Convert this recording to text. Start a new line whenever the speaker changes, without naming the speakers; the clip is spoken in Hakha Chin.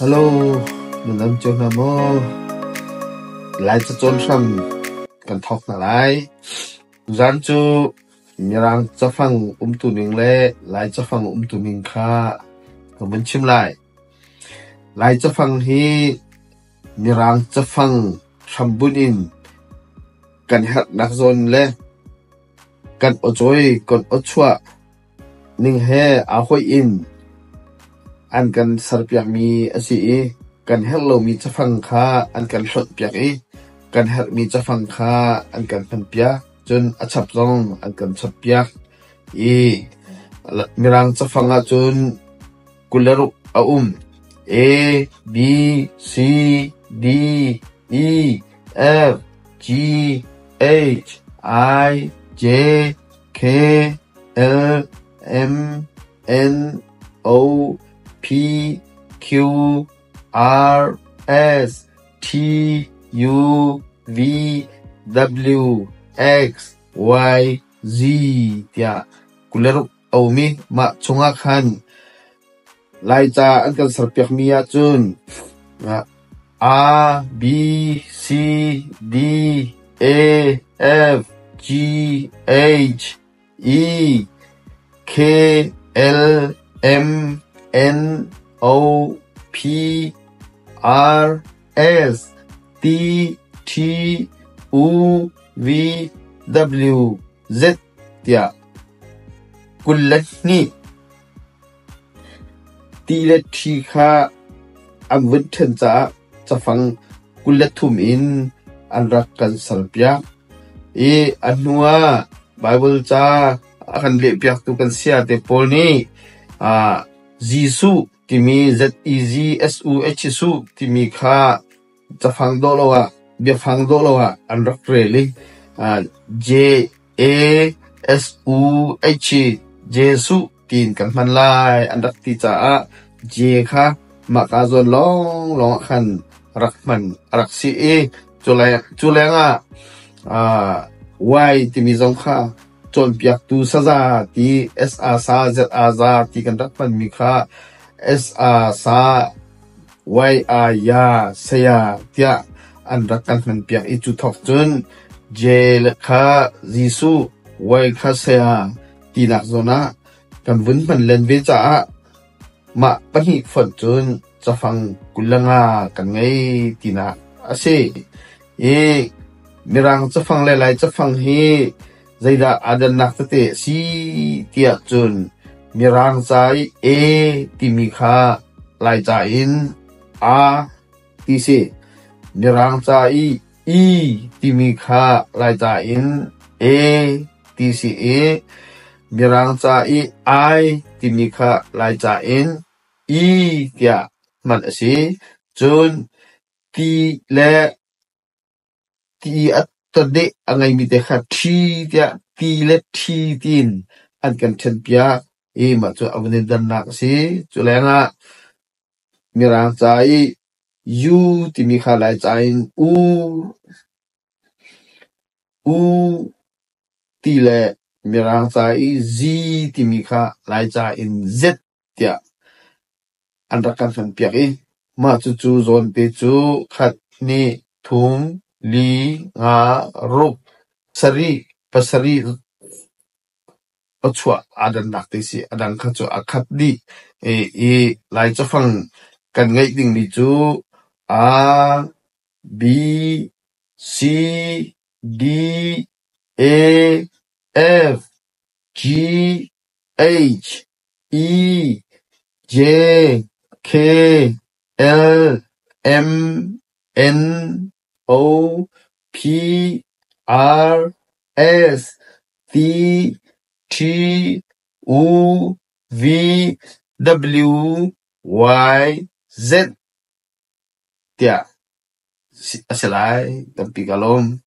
Hello, nan dam cio hna maw? Lai cacawn hram kan thawk hna lai. Tuzaan cu Mirang cafang umtuning le Lai cafang umtuning kha ka vun chim lai. Lai cafang hi Mirang cafang hrambunh in kan herhnak zawn le kan awcawi kan awchuah ning he aa hoih in an kan serpiakmi a si i kan herh lomi cafang kha an kan hlonhpiak i kan herhmi cafang kha an kan hmanpiak. Cun a chap zong an kan chappiak i Mirang cafang ahcun 26 a um. A, B, C, D, E, F, G, H, I, J, K, L, M, N, O, P, Q, R, S, T, U, V, W, X, Y, Z tiah 26 a um i mah chungah khan Laica an kan serpiakmi ahcun A, B, C, D, E, F, G, H, E, K, L, M, N, O, P, R, S, T, T, U, V, W, Z tiah 22 Ti le ṭhi kha an vun ṭhen caah cafang 23 in an rak kan serpiak i a hnuah Baibal ca a kan lehpiaktu kan sayate pawl nih Jesuh timi Z-E-Z-S-U-H timi kha cafang dawh lo ah biafang dawh lo ah an rak rel i J-A-S-U-H Jesuh tiin kan hman lai an rak ti caah J kha mahka zawn lawnglawng ah khan rak hman a rak si i cu lengah Y timi zong kha cawnpiaktu saza ti S-A sa Z-A za ti kan rak hmanmi kha S-A sa Y-A ya saya tiah an rak kan hmanpiak i cu thawk cun J kha Jesuh, Y kha saya tinak zawn ah kan vun hman len ve caah mah pahnih fonh cun cafang 25 kan ngei tinak a si. I Mirang cafang le Lai cafang hi zeidah aa dannak tete a si tiah cun Mirang ca i A timi kha Laica in A ti si. Mirang ca i E timi kha Laica in E ti si i Mirang ca i I timi kha Laica in I tiah hman a si. Cun ti le ti a tadeh a ngeimi te kha ṭhi tiah ti le ṭhi tiin an kan ṭhenpiak i mah cu a vun i dannak a si. Cu lengah Mirang ca i U timi kha Laica in U, U ti le Mirang ca i Z timi kha Laica in Z tiah an rak kan hmanpiak i mah cucu zawnte cu khat, hnih, thum, li, nga, ruk, sarih, pasarih awchuah aa dannak te si. A dang kha cu a khat dih i Lai cafang kan ngeih dingmi cu A, B, C, D, E, F, G, H, E, J, K, L, M, N, O, P, R, S, T, T, U, V, W, Y, Z tiah a si lai. Tampi ka lawm.